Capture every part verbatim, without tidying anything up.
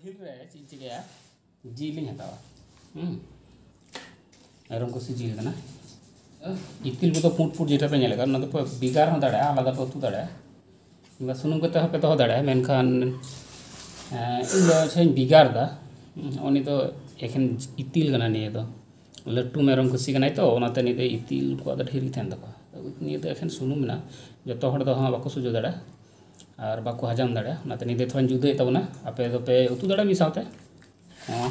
ᱡᱤᱞ ᱨᱮ ᱪᱮᱫ ᱤᱧ ᱪᱤᱠᱟᱹᱭᱟ? ᱡᱤᱞ ᱤᱧ ᱦᱟᱛᱟᱣᱟ᱾ ᱦᱩᱸ᱾ ᱢᱮᱨᱚᱢ ᱠᱚᱥᱮ ᱡᱤᱞ ᱠᱟᱱᱟ᱾ ᱤᱛᱤᱞ ᱠᱚᱫᱚ ᱯᱩᱸᱰ ᱯᱩᱸᱰ ᱡᱮᱴᱟ ᱯᱮ ᱧᱮᱞ ᱟᱠᱟᱫ, ᱚᱱᱟ ᱫᱚᱯᱮ ᱵᱷᱮᱜᱟᱨ ᱦᱚᱸ ᱫᱟᱲᱮᱭᱟᱜᱼᱟ, ᱟᱞᱟᱫᱟ ᱯᱮ ᱩᱛᱩ ᱫᱟᱲᱮᱭᱟᱜᱼᱟ, ᱠᱤᱝᱵᱟ ᱥᱩᱱᱩᱢ ᱠᱟᱛᱮ ᱦᱚᱸᱯᱮ ᱫᱚᱦᱚ ᱫᱟᱲᱮᱭᱟᱜᱼᱟ᱾ ᱢᱮᱱᱠᱷᱟᱱ, ᱮᱸ, ᱤᱧ ᱫᱚ ᱟᱪᱪᱷᱟᱧ ᱵᱷᱮᱜᱟᱨ ᱮᱫᱟ᱾ ᱩᱱᱤ ᱫᱚ ᱮᱠᱷᱮᱱ ᱤᱛᱤᱞ ᱠᱟᱱᱟ᱾ ᱱᱤᱭᱟᱹ ᱫᱚ ᱞᱟᱹᱴᱩ ᱢᱮᱨᱚᱢ ᱠᱷᱟᱹᱥᱤ ᱠᱟᱱᱟᱭ ᱛᱚ, ᱚᱱᱟᱛᱮ ᱱᱤᱭᱟᱹ ᱫᱚ ᱤᱛᱤᱞ ᱠᱚᱣᱟᱜ ᱫᱚ ᱰᱷᱮᱨ ᱜᱮ ᱛᱟᱦᱮᱱ ᱛᱟᱠᱚᱣᱟ᱾ ᱱᱤᱭᱟᱹ ᱫᱚ ᱮᱠᱷᱮᱱ ᱥᱩᱱᱩᱢ ᱢᱮᱱᱟᱜᱼᱟ, ᱡᱚᱛᱚ ᱦᱚᱲ ᱫᱚ ᱦᱟᱸᱜ ᱵᱟᱠᱚ ᱥᱚᱡᱷᱚ ᱫᱟᱲᱮᱭᱟᱜᱼᱟ ᱟᱨ ᱵᱟᱠᱚ ᱦᱟᱡᱟᱢ ᱫᱟᱲᱮᱭᱟᱜᱼᱟ᱾ ᱚᱱᱟᱛᱮ ᱱᱤᱭᱟᱹ ᱫᱚ ᱛᱷᱚᱲᱟᱧ ᱡᱩᱫᱟᱹᱭᱮᱫ ᱛᱟᱵᱚᱱᱟ᱾ ᱟᱯᱮ ᱫᱚᱯᱮ ᱩᱛᱩ ᱫᱟᱲᱮᱭᱟᱜᱼᱟ ᱢᱤᱫ ᱥᱟᱶᱛᱮ᱾ ᱦᱚᱸ,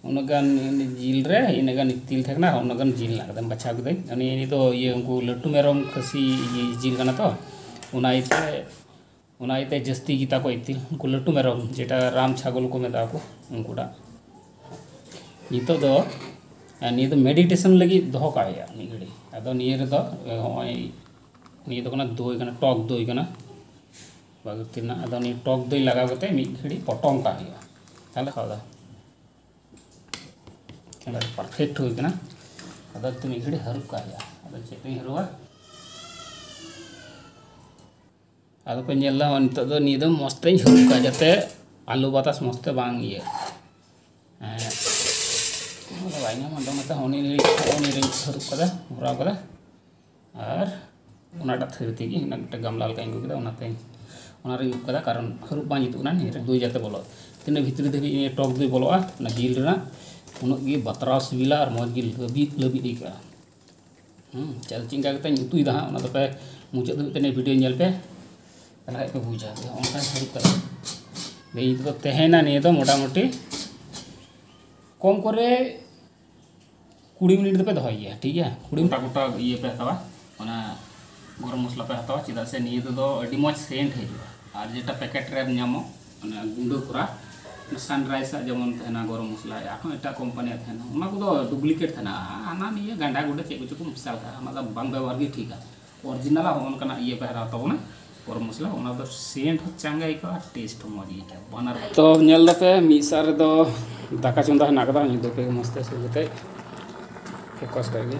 ᱩᱱᱟᱹᱜ ᱜᱟᱱ ᱩᱱᱤ ᱡᱤᱞ ᱨᱮ ᱤᱱᱟᱹᱜ ᱜᱟᱱ ᱤᱛᱤᱞ ᱛᱟᱦᱮᱸ ᱠᱟᱱᱟ, ᱩᱱᱟᱹᱜ ᱜᱟᱱ ᱡᱤᱞ ᱦᱮᱱᱟᱜ ᱟᱠᱟᱫᱟ, ᱵᱟᱪᱷᱟᱣ ᱠᱤᱫᱟᱹᱧ᱾ ᱩᱱᱤ, ᱩᱱᱤ ᱫᱚ ᱤᱭᱟᱹ, ᱩᱱᱠᱩ ᱞᱟᱹᱴᱩ ᱢᱮᱨᱚᱢ ᱠᱷᱟᱹᱥᱤ ᱤᱭᱟᱹ ᱡᱤᱞ ᱠᱟᱱᱟ ᱛᱚ, ᱚᱱᱟ ᱤᱭᱟᱹᱛᱮ, ᱚᱱᱟ ᱤᱭᱟᱹᱛᱮ ᱡᱟᱹᱥᱛᱤ ᱜᱮᱛᱟ ᱠᱚ ᱤᱛᱤᱞ᱾ ᱩᱱᱠᱩ ᱞᱟᱹᱴᱩ ᱢᱮᱨᱚᱢ, ᱡᱮᱴᱟ ᱨᱟᱢ ᱪᱷᱟᱜᱚᱞ ᱠᱚ ᱢᱮᱛᱟ ᱠᱚ, ᱩᱱᱠᱩᱴᱟᱜ᱾ ᱱᱤᱛᱚᱜ ᱫᱚ, ᱮ, ᱱᱤᱭᱟᱹ ᱫᱚ ᱢᱮᱰᱤᱴᱮᱥᱚᱱ ᱞᱟᱹᱜᱤᱫ ᱫᱚᱦᱚ ᱠᱟᱜ ᱦᱩᱭᱩᱜᱼᱟ ᱢᱤᱫ ᱜᱷᱟᱹᱲᱤ᱾ ᱟᱫᱚ ᱱᱤᱭᱟᱹ ᱨᱮᱫᱚ, ᱮ, ᱦᱚᱸᱜᱼᱚᱭ ᱱᱤᱭᱟᱹ ᱫᱚ ᱠᱟᱱᱟ ᱫᱳᱭ ᱠᱟᱱᱟ, ᱴᱚᱠ ᱫᱳᱭ ᱠᱟᱱᱟ᱾ ᱟᱫᱚ ᱱᱤᱭᱟᱹ ᱴᱚᱠ ᱫᱳᱭ ᱞᱟᱜᱟᱣ ᱠᱟᱛᱮ ᱢᱤᱫ ᱜᱷᱟᱹᱲᱤ ᱯᱚᱴᱚᱢ ᱠᱟᱜ ᱦᱩᱭᱩᱜᱼᱟ᱾ ᱛᱟᱦᱚᱞᱮ ᱠᱷᱟᱣᱟ ᱫᱟᱣ ᱮᱠᱮᱵᱟᱨᱮ ᱯᱟᱨᱯᱷᱮᱠᱴ ᱦᱩᱭ ᱠᱟᱱᱟ᱾ ᱟᱫᱚ ᱱᱤᱛᱚᱜ ᱢᱤᱫ ᱜᱷᱟᱹᱲᱤ ᱦᱟᱹᱨᱩᱵ ᱠᱟᱜ ᱦᱩᱭᱩᱜᱼᱟ᱾ ᱟᱫᱚ ᱪᱮᱫ ᱛᱤᱧ ᱦᱟᱹᱨᱩᱵᱟ? ᱟᱫᱚ ᱯᱮ ᱧᱮᱞ ᱫᱟ, ᱱᱤᱛᱚᱜ ᱫᱚ ᱱᱤᱭᱟᱹ ᱫᱚ ᱢᱚᱡᱽ ᱛᱮᱧ ᱦᱟᱹᱨᱩᱵ ᱠᱟᱜᱼᱟ, ᱡᱟᱛᱮ ᱟᱞᱩ ᱵᱟᱛᱟᱥ ᱢᱚᱡᱽ ᱛᱮ ᱵᱟᱝ ᱤᱭᱟᱹᱜ᱾ ᱦᱮᱸ, ᱚᱱᱟ ᱵᱟᱭ ᱧᱟᱢᱟ᱾ ᱟᱫᱚ ᱚᱱᱟᱛᱮ ᱦᱚᱸ ᱩᱱᱤ ᱨᱮᱧ, ᱩᱱᱤ ᱨᱮᱧ ᱦᱟᱹᱨᱩᱵ ᱠᱟᱫᱟ, ᱵᱷᱚᱨᱟᱣ ᱠᱟᱫᱟ᱾ ᱟᱨ ᱚᱱᱟᱴᱟᱜ ᱛᱷᱟᱹᱨᱤ ᱛᱮᱜᱮ ᱦᱮᱱᱟᱜ, ᱢᱤᱫᱴᱮᱱ ᱜᱟᱢᱞᱟ ᱞᱮᱠᱟᱧ ᱟᱹᱜᱩ ᱠᱮᱫᱟ, ᱚᱱᱟᱛᱮ, ᱚᱱᱟ ᱨᱮᱧ ᱩᱵ ᱠᱟᱫᱟ, ᱠᱟᱨᱚᱱ ᱦᱟᱹᱨᱩᱵ ᱵᱟᱝ ᱡᱩᱛᱩᱜ ᱠᱟᱱᱟ᱾ ᱱᱤᱭᱟᱹ ᱨᱮ ᱫᱳᱭ ᱡᱟᱛᱮ ᱵᱚᱞᱚᱜ, ᱛᱤᱱᱟᱹᱜ ᱵᱷᱤᱛᱨᱤ ᱫᱷᱟᱹᱵᱤᱡ ᱱᱤᱭᱟᱹ ᱴᱚᱠ ᱫᱳᱭ ᱵᱚᱞᱚᱜᱼᱟ, ᱚᱱᱟ ᱡᱤᱞ ᱨᱮᱱᱟᱜ ᱩᱱᱟᱹᱜ ᱜᱮ ᱵᱟᱛᱨᱟᱣ ᱥᱤᱵᱤᱞᱟ ᱟᱨ ᱢᱚᱡᱽ ᱜᱮ ᱞᱟᱹᱵᱤᱫ ᱞᱟᱹᱵᱤᱫ ᱟᱹᱭᱠᱟᱹᱜᱼᱟ᱾ ᱦᱩᱸ, ᱪᱮᱫ ᱪᱮᱫ ᱞᱮᱠᱟ ᱠᱟᱛᱮᱧ ᱩᱛᱩᱭᱮᱫᱟ ᱦᱟᱸᱜ, ᱚᱱᱟ ᱫᱚᱯᱮ ᱢᱩᱪᱟᱹᱫ ᱫᱷᱟᱹᱵᱤᱡ ᱛᱮ ᱱᱤᱭᱟᱹ ᱵᱷᱤᱰᱤᱭᱳ ᱧᱮᱞ ᱯᱮ, ᱛᱟᱦᱞᱮ ᱠᱷᱟᱡ ᱯᱮ ᱵᱩᱡᱟ᱾ ᱚᱱᱠᱟᱧ ᱦᱟᱹᱨᱩᱵ ᱠᱟᱫᱟ᱾ ᱱᱤᱭᱟᱹ ᱫᱚ ᱛᱟᱦᱮᱸᱭᱮᱱᱟ, ᱱᱤᱭᱟᱹ ᱫᱚ ᱢᱚᱴᱟᱢᱩᱴᱤ ᱠᱚᱢ ᱠᱚᱨᱮ ᱠᱩᱲᱤ ᱢᱤᱱᱤᱴ ᱫᱚᱯᱮ ᱫᱚᱦᱚᱭ ᱜᱮᱭᱟ, ᱴᱷᱤᱠ ᱜᱮᱭᱟ? ᱠᱩᱲᱤ ᱜᱚᱴᱟ ᱜᱚᱴᱟ ᱤᱭᱟᱹ ᱯᱮ ᱦᱟᱛᱟᱣᱟ, ᱚᱱᱟ ᱜᱚᱨᱚᱢ ᱢᱚᱥᱞᱟ ᱯᱮ ᱦᱟᱛᱟᱣᱟ, ᱪᱮᱫᱟᱜ ᱥᱮ ᱱᱤᱭᱟᱹ ᱛᱮᱫᱚ ᱟᱹᱰᱤ ᱢᱚᱡᱽ ᱥᱮᱱᱴ ᱦᱤᱡᱩᱜᱼᱟ᱾ ᱟᱨ ᱡᱮᱴᱟ ᱯᱮᱠᱮᱴ ᱨᱮ ᱧᱟᱢᱚᱜ, ᱚᱱᱟ ᱜᱩᱸᱰᱟᱹ ᱠᱚᱨᱟ, ᱚᱱᱟ ᱥᱟᱱᱨᱟᱭᱤᱥ ᱟᱜ ᱡᱮᱢᱚᱱ ᱛᱟᱦᱮᱱᱟ ᱜᱚᱨᱚᱢ ᱢᱚᱥᱞᱟ, ᱟᱨᱦᱚᱸ ᱮᱴᱟᱜ ᱠᱚᱢᱯᱟᱱᱤᱭᱟᱜ ᱛᱟᱦᱮᱱᱟ, ᱚᱱᱟ ᱠᱚᱫᱚ ᱰᱩᱯᱞᱤᱠᱮᱴ ᱛᱟᱦᱮᱱᱟ᱾ ᱦᱟᱱᱟ ᱱᱤᱭᱟᱹ ᱜᱟᱸᱰᱟ ᱜᱩᱸᱰᱟᱹ ᱪᱮᱫ ᱠᱚᱪᱚ ᱠᱚ ᱢᱮᱥᱟᱞ ᱠᱟᱜᱼᱟ, ᱚᱱᱟ ᱫᱚ ᱵᱟᱝ ᱵᱮᱵᱚᱦᱟᱨ ᱜᱮ ᱴᱷᱤᱠᱟ᱾ ᱚᱨᱤᱡᱤᱱᱟᱞ ᱦᱚᱸ ᱚᱱᱠᱟᱱᱟᱜ ᱤᱭᱟᱹ ᱯᱮ ᱦᱟᱛᱟᱣ ᱛᱟᱵᱚᱱᱟ, ᱜᱚᱨᱚᱢ ᱢᱚᱥᱞᱟ, ᱚᱱᱟ ᱫᱚ ᱥᱮᱱᱴ ᱦᱚᱸ ᱪᱟᱸᱜᱟ ᱟᱹᱭᱠᱟᱹᱜᱼᱟ ᱟᱨ ᱴᱮᱥᱴ ᱦᱚᱸ ᱢᱚᱡᱽ ᱟᱹᱭᱠᱟᱹᱜᱼᱟ, ᱵᱟᱱᱟᱨ᱾ ᱛᱚ ᱧᱮᱞ ᱫᱟᱯᱮ, ᱢᱤᱫ ᱥᱟᱨ ᱨᱮᱫᱚ ᱫᱟᱠᱟ ᱪᱚᱸᱫᱟ ᱦᱮᱱᱟᱜ ᱠᱟᱫᱟ, ᱧᱮᱞ ᱫᱟᱯᱮ ᱢᱚᱡᱽ ᱛᱮ ᱥᱩᱨ ᱠᱟᱛᱮ ᱯᱷᱳᱠᱟᱥ ᱠᱟᱜ ᱜᱮ᱾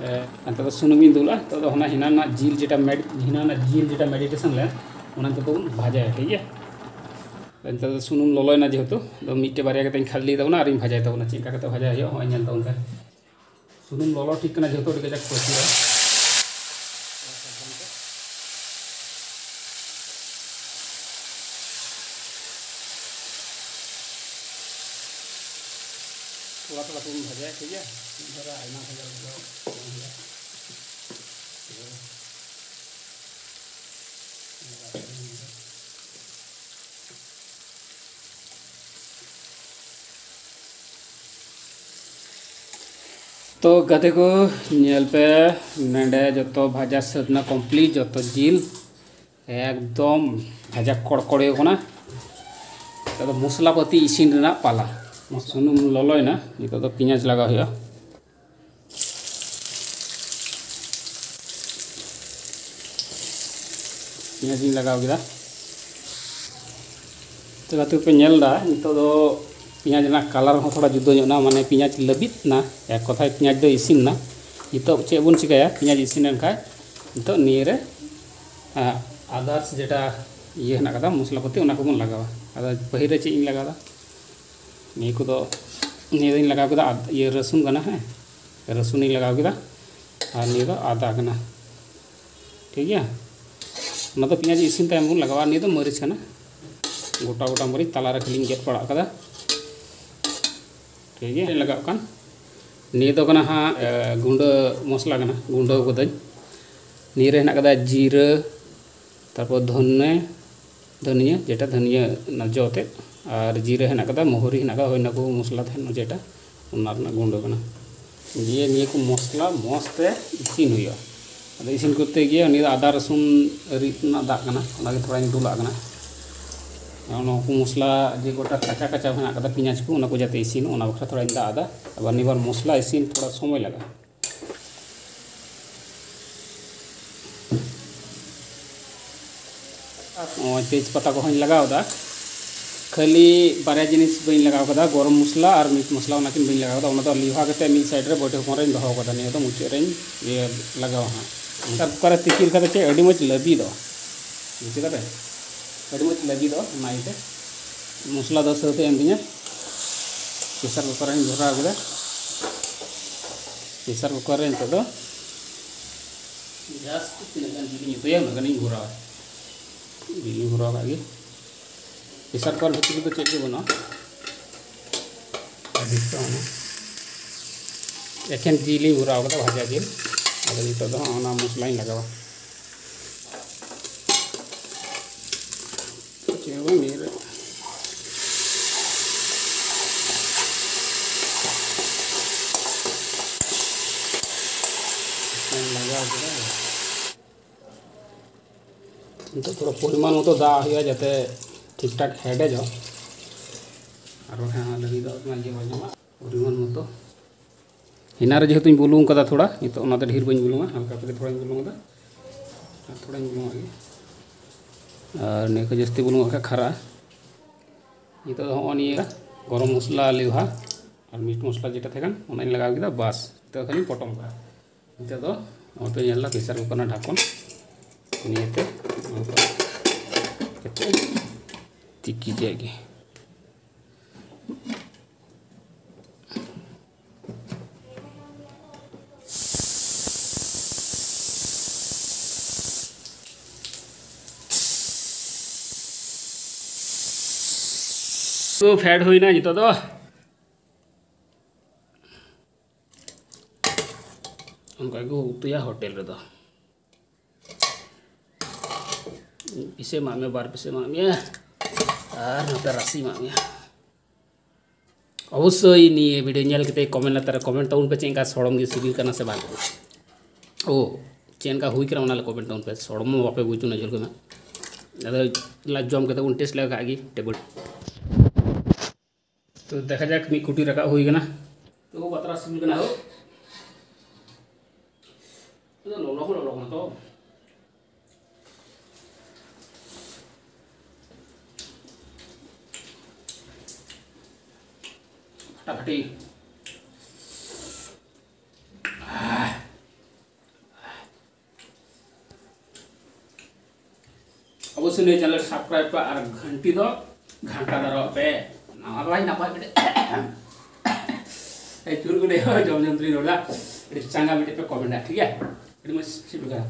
ᱮ, ᱱᱤᱛᱚᱜ ᱫᱚ ᱥᱩᱱᱩᱢ ᱤᱧ ᱫᱩᱞᱟ᱾ ᱱᱤᱛᱚᱜ ᱫᱚ ᱚᱱᱟ ᱦᱮᱱᱟ ᱨᱮᱱᱟᱜ ᱡᱤᱞ ᱡᱮᱴᱟ ᱢᱮᱰ-, ᱦᱮᱱᱟ ᱨᱮᱱᱟᱜ ᱡᱤᱞ ᱡᱮᱴᱟ ᱢᱮᱰᱤᱴᱮᱥᱚᱱ ᱞᱮᱱ, ᱚᱱᱟ ᱱᱤᱛᱚᱜ ᱫᱚᱵᱚᱱ ᱵᱷᱟᱡᱟᱭᱟ, ᱴᱷᱤᱠ ᱜᱮᱭᱟ? ᱱᱤᱛᱚᱜ ᱫᱚ ᱥᱩᱱᱩᱢ ᱞᱚᱞᱚᱭᱮᱱᱟ ᱡᱮᱦᱮᱛᱩ, ᱟᱫᱚ ᱢᱤᱫᱴᱮᱡ ᱵᱟᱨᱭᱟ ᱠᱟᱛᱮᱧ ᱠᱷᱟᱫᱽᱞᱮ ᱛᱟᱵᱚᱱᱟ ᱟᱨᱤᱧ ᱵᱷᱟᱡᱟᱭ ᱛᱟᱵᱚᱱᱟ᱾ ᱪᱮᱫ ᱞᱮᱠᱟ ᱠᱟᱛᱮ ᱵᱷᱟᱡᱟᱭ ᱦᱩᱭᱩᱜᱼᱟ, ᱦᱚᱸᱜᱼᱚᱭ ᱧᱮᱞ ᱛᱟᱵᱚᱱ ᱯᱮ᱾ ᱥᱩᱱᱩᱢ ᱞᱚᱞᱚ ᱴᱷᱤᱠ ᱠᱟᱱᱟ, ᱡᱚᱛᱚ ᱟᱹᱰᱤ ᱠᱟᱡᱟᱠ ᱯᱟᱹᱥᱤᱨᱟ᱾ ᱛᱷᱚᱲᱟ ᱛᱷᱚᱲᱟ ᱛᱮᱵᱚᱱ ᱵᱷᱟᱡᱟᱭᱟ, ᱴᱷᱤᱠ ᱜᱮᱭᱟ? ᱢᱤᱫ ᱫᱷᱟᱣ ᱨᱮ ᱟᱭᱢᱟ ᱵᱷᱟᱡᱟ ᱵᱷᱟᱡᱟ ᱵᱟᱝ ᱦᱩᱭᱩᱜᱼᱟ᱾ ᱛᱚ ᱜᱟᱛᱮ ᱠᱚ, ᱧᱮᱞ ᱯᱮ, ᱱᱚᱰᱮ ᱡᱚᱛᱚ ᱵᱷᱟᱡᱟ ᱥᱟᱹᱛ ᱮᱱᱟ, complete ᱡᱚᱛᱚ ᱡᱤᱞ ᱮᱠᱫᱚᱢ ᱵᱷᱟᱡᱟ ᱠᱚᱲᱠᱚᱲᱤ ᱠᱟᱱᱟ᱾ ᱱᱤᱛᱚᱜ ᱫᱚ ᱢᱚᱥᱞᱟ ᱯᱟᱹᱛᱤ ᱤᱥᱤᱱ ᱨᱮᱱᱟᱜ ᱯᱟᱞᱟ᱾ ᱥᱩᱱᱩᱢ ᱞᱚᱞᱚᱭᱮᱱᱟ, ᱱᱤᱛᱚᱜ ᱫᱚ ᱯᱮᱸᱭᱟᱡᱽ ᱞᱟᱜᱟᱣ ᱦᱩᱭᱩᱜᱼᱟ᱾ ᱯᱮᱸᱭᱟᱡᱽ ᱤᱧ ᱞᱟᱜᱟᱣ ᱠᱮᱫᱟ᱾ ᱛᱚ ᱜᱟᱛᱮ ᱯᱮ ᱧᱮᱞ ᱮᱫᱟ, ᱱᱤᱛᱚᱜ ᱫᱚ ᱯᱮᱸᱭᱟᱡᱽ ᱨᱮᱱᱟᱜ colour ᱦᱚᱸ ᱛᱷᱚᱲᱟ ᱡᱩᱫᱟᱹ ᱧᱚᱜ ᱮᱱᱟ, ᱢᱟᱱᱮ ᱯᱮᱸᱭᱟᱡᱽ ᱞᱟᱹᱵᱤᱫ ᱮᱱᱟ᱾ ᱮᱠ ᱠᱚᱛᱷᱟᱭ ᱯᱮᱸᱭᱟᱡᱽ ᱫᱚ ᱤᱥᱤᱱ ᱮᱱᱟ᱾ ᱱᱤᱛᱚᱜ ᱪᱮᱫ ᱵᱚᱱ ᱪᱤᱠᱟᱹᱭᱟ, ᱯᱮᱸᱭᱟᱡᱽ ᱤᱥᱤᱱ ᱞᱮᱱᱠᱷᱟᱱ ᱱᱤᱛᱚᱜ ᱱᱤᱭᱟᱹ ᱨᱮ, ᱟ, others ᱡᱮᱴᱟ ᱤᱭᱟᱹ ᱦᱮᱱᱟᱜ ᱠᱟᱫᱟ, ᱢᱚᱥᱞᱟ ᱯᱟᱹᱛᱤ, ᱚᱱᱟ ᱠᱚᱵᱚᱱ ᱞᱟᱜᱟᱣᱟ᱾ ᱟᱫᱚ ᱯᱟᱹᱦᱤᱞ ᱨᱮ ᱪᱮᱫ ᱤᱧ ᱞᱟᱜᱟᱣᱫᱟ, ᱱᱤᱭᱟᱹ ᱠᱚᱫᱚ, ᱱᱤᱭᱟᱹ ᱫᱚᱧ ᱞᱟᱜᱟᱣ ᱠᱮᱫᱟ ᱟᱫ-, ᱤᱭᱟᱹ ᱨᱟᱹᱥᱩᱱ ᱠᱟᱱᱟ, ᱦᱮᱸ, ᱨᱟᱹᱥᱩᱱᱤᱧ ᱞᱟᱜᱟᱣ ᱠᱮᱫᱟ᱾ ᱟᱨ ᱱᱤᱭᱟᱹ ᱫᱚ ᱟᱫᱟ ᱠᱟᱱᱟ, ᱴᱷᱤᱠ ᱜᱮᱭᱟ᱾ ᱚᱱᱟ ᱫᱚ ᱯᱮᱸᱭᱟᱡᱽ ᱤᱥᱤᱱ ᱛᱟᱭᱚᱢ ᱵᱚᱱ ᱞᱟᱜᱟᱣᱟ᱾ ᱱᱤᱭᱟᱹ ᱫᱚ ᱢᱟᱹᱨᱤᱪ ᱠᱟᱱᱟ, ᱜᱚᱴᱟ ᱜᱚᱴᱟ ᱢᱟᱹᱨᱤᱪ ᱛᱟᱞᱟᱨᱮ ᱠᱷᱟᱹᱞᱤᱧ ᱜᱮᱫ ᱯᱟᱲᱟᱜ ᱠᱟᱫᱟ, ᱴᱷᱤᱠ ᱜᱮᱭᱟ᱾ ᱞᱟᱜᱟᱜ ᱠᱟᱱ ᱱᱤᱭᱟᱹ ᱫᱚ ᱠᱟᱱᱟ ᱦᱟᱸᱜ, ᱮ, ᱜᱩᱸᱰᱟᱹ ᱢᱚᱥᱞᱟ ᱠᱟᱱᱟ, ᱜᱩᱸᱰᱟᱹ ᱠᱟᱹᱫᱟᱹᱧ᱾ ᱱᱤᱭᱟᱹ ᱨᱮ ᱦᱮᱱᱟᱜ ᱠᱟᱫᱟ ᱡᱤᱨᱟᱹ, ᱛᱟᱨᱯᱚᱨ ᱫᱷᱚᱱᱮ, ᱫᱷᱟᱹᱱᱤᱭᱟᱹ, ᱡᱮᱴᱟ ᱫᱷᱟᱹᱱᱤᱭᱟᱹ ᱚᱱᱟ ᱡᱚ ᱛᱮᱫ, ᱟᱨ ᱡᱤᱨᱟᱹ ᱦᱮᱱᱟᱜ ᱠᱟᱫᱟ, ᱢᱚᱦᱩᱨᱤ ᱦᱮᱱᱟᱜ ᱠᱟᱫᱟ, ᱦᱳᱭ, ᱚᱱᱟ ᱠᱚ ᱢᱚᱥᱞᱟ ᱛᱟᱦᱮᱱᱟ ᱡᱮᱴᱟ, ᱚᱱᱟ ᱨᱮᱱᱟᱜ ᱜᱩᱸᱰᱟᱹ ᱠᱟᱱᱟ᱾ ᱫᱤᱭᱮ ᱱᱤᱭᱟᱹ ᱠᱚ ᱢᱚᱥᱞᱟ ᱢᱚᱡᱽ ᱛᱮ ᱤᱥᱤᱱ ᱦᱩᱭᱩᱜᱼᱟ᱾ ᱟᱫᱚ ᱤᱥᱤᱱ ᱠᱚᱨᱛᱮ ᱜᱤᱭᱟᱹ ᱱᱤᱭᱟᱹ ᱫᱚ ᱟᱫᱟ ᱨᱟᱹᱥᱩᱱ ᱨᱤᱫ ᱨᱮᱱᱟᱜ ᱫᱟᱜ ᱠᱟᱱᱟ, ᱚᱱᱟᱜᱮ ᱛᱷᱚᱲᱟᱧ ᱫᱩᱞᱟᱜ ᱠᱟᱱᱟ᱾ ᱱᱚᱣᱟ ᱠᱚ ᱢᱚᱥᱞᱟ ᱡᱮ ᱜᱚᱴᱟ ᱠᱟᱸᱪᱟ ᱠᱟᱸᱪᱟ ᱦᱮᱱᱟᱜ ᱠᱟᱫᱟ, ᱯᱮᱸᱭᱟᱡᱽ ᱠᱚ, ᱚᱱᱟ ᱠᱚ ᱡᱟᱛᱮ ᱤᱥᱤᱱᱚᱜ, ᱚᱱᱟ ᱵᱟᱠᱷᱨᱟ ᱛᱷᱚᱲᱟᱧ ᱫᱟᱜ ᱟᱫᱟ᱾ ᱟᱵᱟᱨ ᱱᱤᱭᱟᱹ ᱵᱟᱨ ᱢᱚᱥᱞᱟ ᱤᱥᱤᱱ ᱛᱷᱚᱲᱟ ᱥᱚᱢᱚᱭ ᱞᱟᱜᱟᱜᱼᱟ᱾ ᱱᱚᱜᱼᱚᱭ ᱛᱮᱡᱽ ᱯᱟᱛᱟ ᱠᱚᱦᱚᱸᱧ ᱞᱟᱜᱟᱣ ᱮᱫᱟ᱾ ᱠᱷᱟᱹᱞᱤ ᱵᱟᱨᱭᱟ ᱡᱤᱱᱤᱥ ᱵᱟᱹᱧ ᱞᱟᱜᱟᱣ ᱠᱟᱫᱟ, ᱜᱚᱨᱚᱢ ᱢᱚᱥᱞᱟ ᱟᱨ ᱢᱤᱴ ᱢᱚᱥᱞᱟ, ᱚᱱᱟ ᱠᱤᱱ ᱵᱟᱹᱧ ᱞᱟᱜᱟᱣ ᱠᱟᱫᱟ᱾ ᱚᱱᱟ ᱫᱚ ᱞᱤᱣᱦᱟ ᱠᱟᱛᱮ ᱢᱤᱫ side ᱨᱮ ᱵᱟᱹᱴᱤ ᱦᱚᱯᱚᱱ ᱨᱮᱧ ᱫᱚᱦᱚ ᱠᱟᱫᱟ᱾ ᱱᱤᱭᱟᱹ ᱫᱚ ᱢᱩᱪᱟᱹᱫ ᱨᱮᱧ ᱤᱭᱟᱹ ᱞᱟᱜᱟᱣᱟ ᱦᱟᱸᱜ᱾ ᱚᱱᱠᱟ ᱠᱩᱠᱟᱨ ᱨᱮ ᱛᱤᱠᱤ ᱞᱮᱠᱷᱟᱱ ᱫᱚ ᱪᱮᱫ ᱟᱹᱰᱤ ᱢᱚᱡᱽ ᱞᱟᱹᱵᱤᱫᱚᱜᱼᱟ, ᱵᱩᱡᱷᱟᱹᱣ ᱠᱟᱫᱟ ᱯᱮ? ᱟᱹᱰᱤ ᱢᱚᱡᱽ ᱞᱟᱹᱵᱤᱫᱚᱜᱼᱟ, ᱚᱱᱟ ᱤᱭᱟᱹᱛᱮ ᱢᱚᱥᱞᱟ ᱫᱚ ᱥᱟᱹᱛ ᱮᱱ ᱛᱤᱧᱟ᱾ ᱯᱮᱥᱟᱨ ᱠᱩᱠᱟᱨ ᱨᱮᱧ ᱵᱷᱚᱨᱟᱣ ᱠᱮᱫᱟ᱾ ᱯᱮᱥᱟᱨ ᱠᱩᱠᱟᱨ ᱨᱮ ᱱᱤᱛᱚᱜ ᱫᱚ ᱡᱟᱥᱴ ᱛᱤᱱᱟᱹᱜ ᱜᱟᱱ ᱡᱤᱞᱤᱧ ᱩᱛᱩᱭᱟ, ᱩᱱᱟᱹᱜ ᱜᱟᱱᱤᱧ ᱵᱷᱚᱨᱟᱣᱟ᱾ ᱡᱤᱞᱤᱧ ᱵᱷᱚᱨᱟᱣ ᱠᱟᱜ ᱜᱮ᱾ ᱯᱮᱥᱟᱨ ᱠᱩᱠᱟᱨ ᱵᱷᱤᱛᱨᱤ ᱨᱮᱫᱚ ᱪᱮᱫ ᱜᱮ ᱵᱟᱹᱱᱩᱜᱼᱟ᱾ ᱟᱨ ᱱᱤᱛᱚᱜ ᱦᱚᱸ ᱮᱠᱷᱮᱱ ᱡᱤᱞᱤᱧ ᱵᱷᱚᱨᱟᱣ ᱠᱟᱫᱟ, ᱵᱷᱟᱡᱟ ᱡᱤᱞ᱾ ᱟᱫᱚ ᱱᱤᱛᱚᱜ ᱫᱚ ᱦᱟᱸᱜ ᱚᱱᱟ ᱢᱚᱥᱞᱟᱧ ᱞᱟᱜᱟᱣᱟ᱾ ᱪᱮᱫ ᱦᱚᱸ ᱵᱟᱝ, ᱱᱤᱭᱟᱹ ᱨᱮ ᱞᱟᱜᱟᱣ ᱠᱮᱫᱟ᱾ ᱱᱤᱛᱚᱜ ᱛᱷᱚᱲᱟ ᱯᱚᱨᱤᱢᱟᱱ ᱢᱚᱛᱚ ᱫᱟᱜ ᱦᱩᱭᱩᱜᱼᱟ, ᱡᱟᱛᱮ ᱴᱷᱤᱠ ᱴᱷᱟᱠ ᱦᱮᱰᱮᱡᱚᱜ᱾ ᱟᱨ ᱵᱟᱠᱷᱟᱱ ᱚᱱᱟ ᱞᱟᱹᱜᱤᱫ ᱫᱚ ᱚᱱᱟ ᱤᱭᱟᱹ ᱵᱟᱝ ᱧᱟᱢᱚᱜᱼᱟ᱾ ᱯᱚᱨᱤᱢᱟᱱ ᱢᱚᱛᱚ ᱮᱱᱟᱝ ᱨᱮ ᱡᱮᱦᱮᱛᱩᱧ ᱵᱩᱞᱩᱝ ᱠᱟᱫᱟ ᱛᱷᱚᱲᱟ, ᱱᱤᱛᱚᱜ ᱚᱱᱟ ᱫᱚ ᱰᱷᱮᱨ ᱵᱟᱹᱧ ᱵᱩᱞᱩᱝᱟ, ᱦᱟᱞᱠᱟ ᱛᱮᱜᱮ ᱛᱷᱚᱲᱟᱧ ᱵᱩᱞᱩᱝ ᱠᱟᱫᱟ᱾ ᱟᱨ ᱛᱷᱚᱲᱟᱧ ᱵᱩᱞᱩᱝᱟᱜ ᱜᱮ᱾ ᱟᱨ ᱱᱤᱭᱟᱹ ᱠᱚ ᱡᱟᱹᱥᱛᱤ ᱵᱩᱞᱩᱝᱟᱜ ᱠᱷᱟᱡ ᱠᱷᱟᱨᱟ᱾ ᱱᱤᱛᱚᱜ ᱫᱚ ᱦᱚᱸᱜᱼᱚ ᱱᱤᱭᱟᱹ ᱜᱚᱨᱚᱢ ᱢᱚᱥᱞᱟ ᱞᱮᱣᱦᱟ ᱟᱨ ᱢᱤᱴ ᱢᱚᱥᱞᱟ ᱡᱮᱴᱟ ᱛᱟᱦᱮᱸ ᱠᱟᱱ, ᱚᱱᱟᱧ ᱞᱟᱜᱟᱣ ᱠᱮᱫᱟ᱾ ᱵᱟᱥ, ᱱᱤᱛᱚᱜ ᱠᱷᱟᱹᱞᱤᱧ ᱯᱚᱴᱚᱢ ᱠᱟᱜᱼᱟ᱾ ᱱᱤᱛᱚᱜ ᱫᱚ ᱱᱚᱜᱼᱚᱭ ᱯᱮ ᱧᱮᱞ ᱮᱫᱟ ᱯᱮᱥᱟᱨ ᱠᱩᱠᱟᱨ ᱨᱮᱱᱟᱜ ᱰᱷᱟᱠᱚᱱ, ᱱᱤᱭᱟᱹᱛᱮ ᱱᱚᱝᱠᱟ ᱠᱟᱛᱮ ᱛᱤᱠᱤ ᱠᱮᱫ ᱜᱮ᱾ ᱛᱚ ᱯᱷᱮᱰ ᱦᱩᱭᱱᱟ ᱱᱤᱛᱚᱜ ᱫᱚ᱾ ᱚᱱᱠᱟ ᱜᱮᱠᱚ ᱩᱛᱩᱭᱟ ᱦᱳᱴᱮᱞ ᱨᱮᱫᱚ᱾ ᱯᱤᱥᱮ ᱮᱢᱟᱜ ᱢᱮ, ᱵᱟᱨ ᱯᱤᱥᱮ ᱮᱢᱟᱜ ᱢᱮᱭᱟ, ᱟᱨ ᱱᱚᱛᱮ ᱨᱟᱥᱮ ᱮᱢᱟᱜ ᱢᱮᱭᱟ᱾ ᱚᱵᱚᱥᱥᱳᱭ ᱱᱤᱭᱟᱹ ᱵᱷᱤᱰᱤᱭᱳ ᱧᱮᱞ ᱠᱟᱛᱮ ᱠᱚᱢᱮᱱᱴ ᱞᱟᱛᱟᱨ ᱨᱮ ᱠᱚᱢᱮᱱᱴ ᱛᱟᱵᱚᱱ ᱯᱮ, ᱪᱮᱫ ᱞᱮᱠᱟ ᱥᱚᱲᱚᱢ ᱜᱮ ᱥᱤᱵᱤᱞ ᱠᱟᱱᱟ ᱥᱮ ᱵᱟᱝ? ᱳ, ᱪᱮᱫ ᱞᱮᱠᱟ ᱦᱩᱭ ᱠᱟᱱᱟ ᱚᱱᱟ ᱞᱮ ᱠᱚᱢᱮᱱᱴ ᱛᱟᱵᱚᱱ ᱯᱮ᱾ ᱥᱚᱲᱚᱢ ᱢᱟ ᱵᱟᱯᱮ ᱵᱩᱡᱽ ᱚᱱᱟ ᱡᱷᱳᱞ ᱠᱚ ᱢᱟ᱾ ᱟᱫᱚ ᱞᱟᱡ ᱡᱚᱢ ᱠᱟᱛᱮ ᱵᱚᱱ ᱴᱮᱥᱴ ᱞᱮᱠᱷᱟᱡ ᱜᱮ ᱴᱮᱵᱤᱞ᱾ ᱛᱚ ᱫᱮᱠᱷᱟ ᱡᱟᱠ, ᱢᱤᱫ ᱠᱩᱴᱤ ᱨᱟᱠᱟᱵ ᱦᱩᱭ ᱠᱟᱱᱟ᱾ ᱛᱚ ᱵᱟᱛᱨᱟ ᱥᱤᱵᱤᱞ ᱠᱟᱱᱟ ᱦᱳ᱾ ᱟᱫᱚ ᱞᱚᱞᱚ ᱦᱚᱸ ᱞᱚᱞᱚ ᱠᱟᱱᱟ ᱛᱚ᱾ ᱯᱷᱟᱴᱟᱯᱷᱟᱴᱤ᱾ ᱚᱵᱚᱥᱥᱳᱭ ᱱᱤᱭᱟᱹ ᱪᱮᱱᱮᱞ ᱥᱟᱵᱥᱠᱨᱟᱭᱤᱵ ᱯᱮ ᱟᱨ ᱜᱷᱟᱱᱴᱤ ᱫᱚ ᱜᱷᱟᱱᱴᱟ ᱫᱟᱨᱚᱜ ᱯᱮ᱾ ᱱᱟᱯᱟᱭ ᱱᱟᱯᱟᱭ ᱢᱤᱫᱴᱮᱡ ᱮᱭ ᱪᱩᱨᱩᱠ ᱜᱮ ᱡᱚᱢ ᱡᱚᱢ ᱛᱮᱞᱤᱧ ᱨᱚᱲ ᱮᱫᱟ᱾ ᱟᱹᱰᱤ ᱪᱟᱸᱜᱟ ᱢᱤᱫᱴᱮᱡ ᱯᱮ ᱠᱚᱢᱮᱱᱴᱟ, ᱴᱷᱤᱠ ᱜᱮᱭᱟ? ᱟᱹᱰᱤ ᱢᱚᱡᱽ ᱥᱤᱵᱤᱞ ᱠᱟᱱᱟ᱾